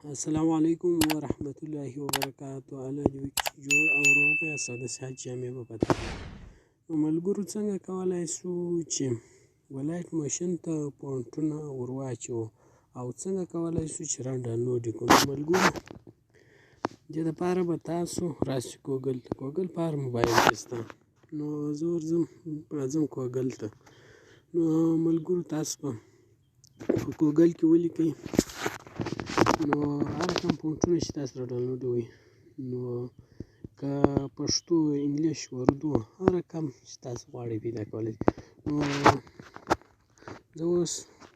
السلام علیکم ورحمت الله وبرکاتو. الله دې وکړي چې جوړ او روغ یاست او د صحت جامې به په تن وي. نو ملګرو، څنګه کولی سو چې و لایټ موشن ته فونټونه ور واچوو او څنګه کولی سو چې را ډانلوډ یې کړو؟ نو ملګرو، دې دپاره به تاسو راسئ ګوګل ته. ګوګل په هر موبایل کې شته، نو زه ورځم راځم ګوګل ته. نو ملګرو، تاسو به په ګوګل کې ولیکئ نو هر رقم فونټونه چې تاسو را ډاونلوډوئ، نو که پښتو، انګلیش، اردو، هر رقم چې تاسو غواړئ پیدا کولی. نو زه اوس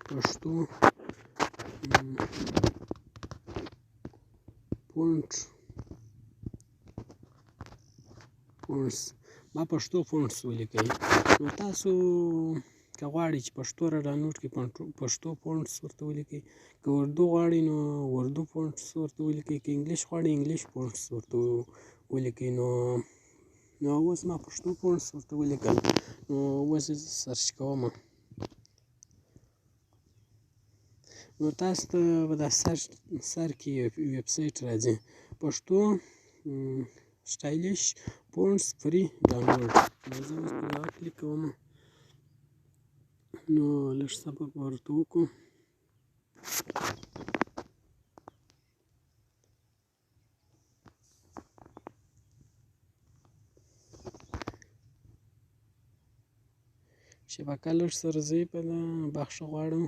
پښتو فونټ فونټس، ما پښتو فونټس ولیکئ. نو تاسو که غواړئ چې پښتو را ډاونلوډ کړئ، پښتو فونټس ورته ولیکئ. که اردو غواړئ، نو اردو فونټس ورته ولیکئ. که انګلیش غواړئ، انګلیش فونټس ورته ولیکئ. نو اوس ما پښتو فونټس ورته ولیکل، نو اوس یې search کوم. نو تاسو ته به دا search سر کې ویب سایټ راځي، پښتو stylish fonts free download. نو زه اوس په دغه کلیک کوم، نو لږ صبر به ورته وکړو. شبکه لږ سره ضعیفه ده، بخښه غواړم.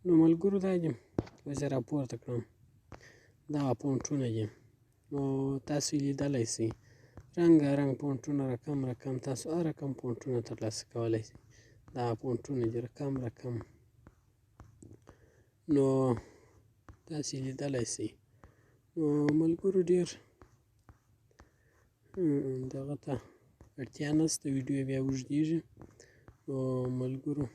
نو ملګرو، دا دي، اوس یې راپورته کړم، دا فونټونه دي. نو تاسو یې لیدلی سئ، رنګا رنګ فونټونه، رقم رقم، تاسو هر رقم فونټونه ترلاسه کولی سئ. دا فونټونه دي رقم رقم، نو تاسو یې لیدلی سئ. نو ملګرو، ډېر دغه ته اړتیا نشته، ویډیو بیا اوږدېږي. نو ملګرو،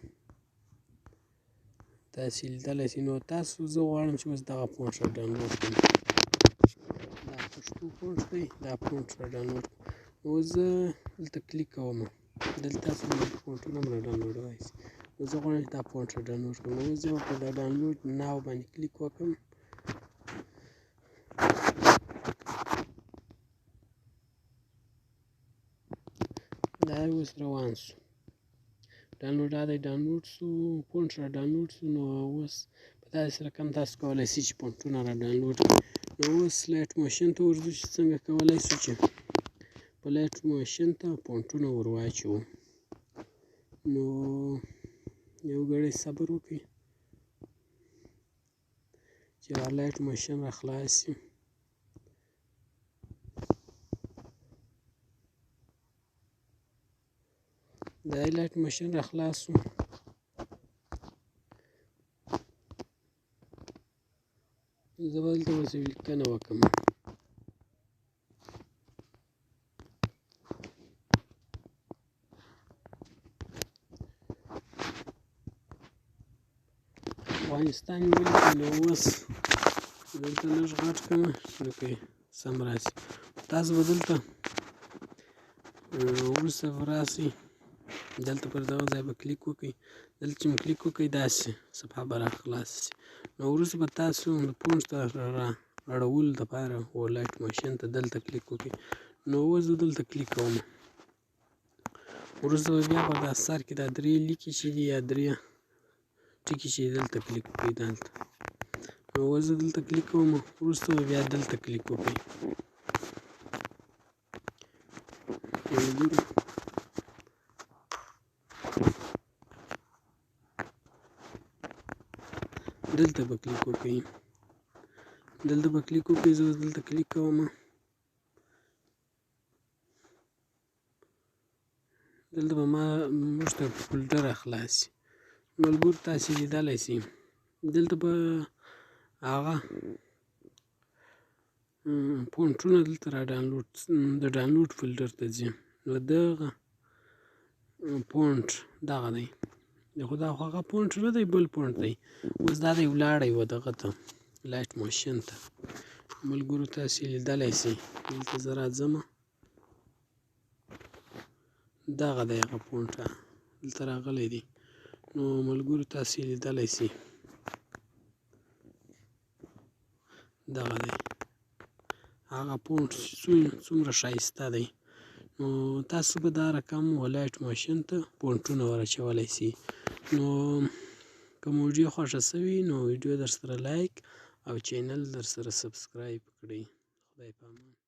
تاسو یې لیدلی سئ. نو تاسو زه غواړم چې اوس دغه فونټ را ډاونلوډ کړم. دا پښتو فونټ دی، دا فونټ را ډاونلوډ کړم. نو زه دلته کلیک کوم، دلته تاسو فونټونه هم را ډاونلوډولی سئ. نو زه غواړم چې دا فونټ را ډاونلوډ کړم. نو اوس زه په دا download now باندې کلیک وکړم. دا اوس روان سو ډانلوډ، دا دی ډانلوډ سو، فونټ را ډانلوډ سو. نو اوس په داسې رقم تاسو کولی سئ چې فونټونه را ډانلوډ کړئ. نو اوس لایټ موشن ته ورځو چې څنګه کولی سو چې په لایټ موشن ته فونټونه ور واچوو. نو یو ګړی صبر وکړئ چې لایټ موشن را خلاص سي. د لایټ موشن را خلاص سو. زه به دلته اوس یو لیکنه وکړم. افغانستان یې ولیکم. نو اوس دلته لږ غټ کړم چې لکه سم راسي. تاسو به دلته وروسته به راسئ، دلته پر دغه ځای به کلیک وکړئ. دلته چې مو کلیک وکړئ، داسې صفحه به را خلاصه سي. نو وروسته به تاسو د فونټ ته را اړولو دپاره و لایټ موشن ته دلته کلیک وکړئ. نو اوس زه دلته کلیک کوم. وروسته به بیا پر دا سر کې دا درې لیکې چې دي یا درې ټکي چې دلته کلیک وکړئ دلته. نو اوس زه دلته کلیک کوم، وروسته به بیا دلته کلیک وکړئ. ملګرو، دلته به کلیک وکړئ، دلته به کلیک وکړئ. زه اوس دلته کلیک کوم. دلته به ما موږ ته فولډر راخلاص سي. ملګرو، تاسې لیدلی سئ، دلته به هغه فونټونه دلته را ډانلوډ، د ډانلوډ فولډر ته ځي. نو دغه font دغه دی، خو دا خو هغه font نه دی، بل font دی. اوس دا دی ولاړی و دغه ته، Alight Motion ته. ملګرو تاسې لیدلی سئ، دلته زه راځم، دغه دی هغه font دلته راغلی دی. نو ملګرو تاسې لیدلی سئ، دغه دی هغه font څومره ښایسته دی. نو تاسو به دا رقم Alight Motion ته فونټونه ور اچولی سئ. نو که مو ویډیو خوښه سوي نو ویډیو در سره like او channel در سره subscribe کړئ. خدای په امان.